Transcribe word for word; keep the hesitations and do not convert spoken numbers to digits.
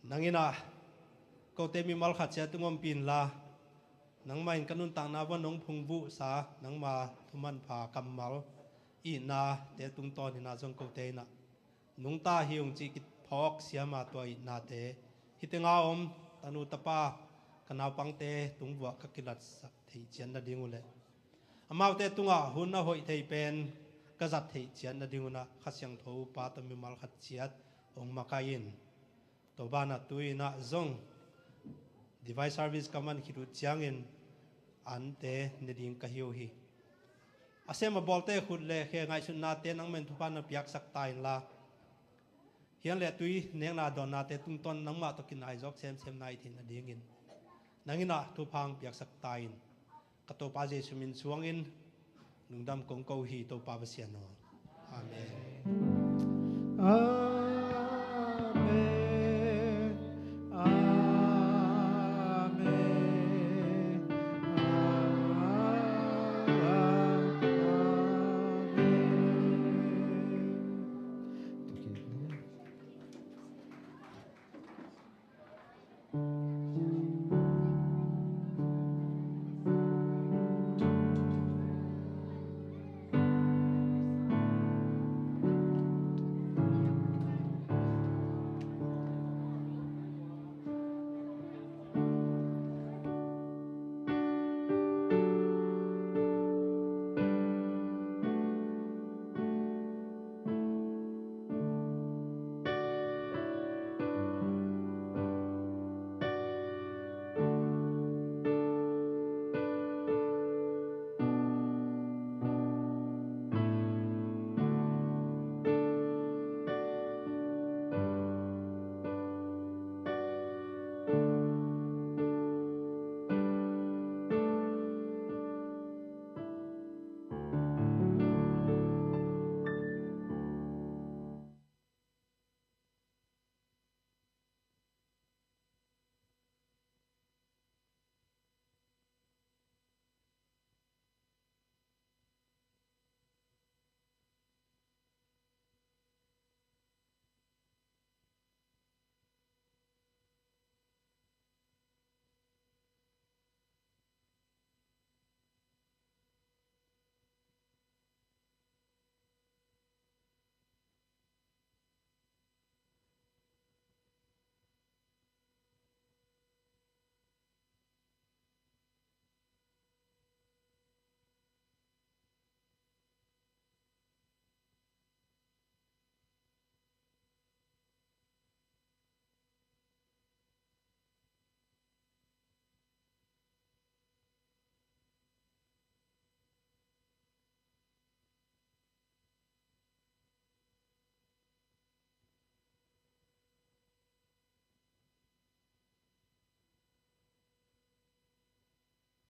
Nang in ah kote mimal khat ciat tung ompih inla, nangmah in ka nuntakna uah nong phungvuhsa nangma thumanpha kammal itnate tungtawn in ah zong kote in ah nungta hi ung cih kiphawk siama tua itnate, hih tenga om tanu tapa, ka naupangte tung uah ka kilatsak theih ciat nading uh leh amaute tungah hun a hoih thei pen ka zat theih ciat nading un ah Kha Siangtho upa tawh mimal khat ciat hong makaih in. Tua banah tu-in ah zong Divine Service ka man khit uh ciangin ante ne ding ka hi uh hi. A sem a bawlte khut le khe ngaihsutnate nangmah in thupha na piaksak ta inla, hiang le tui nekna dawnnate tungtawn nangmah tawh kinai zawk semsem nai theih nadingin nang in ah thupha hong piaksak ta in. Ka Topa Jesuh min suangin lungdam kong ko hi, Topa Pasian aw. Amen.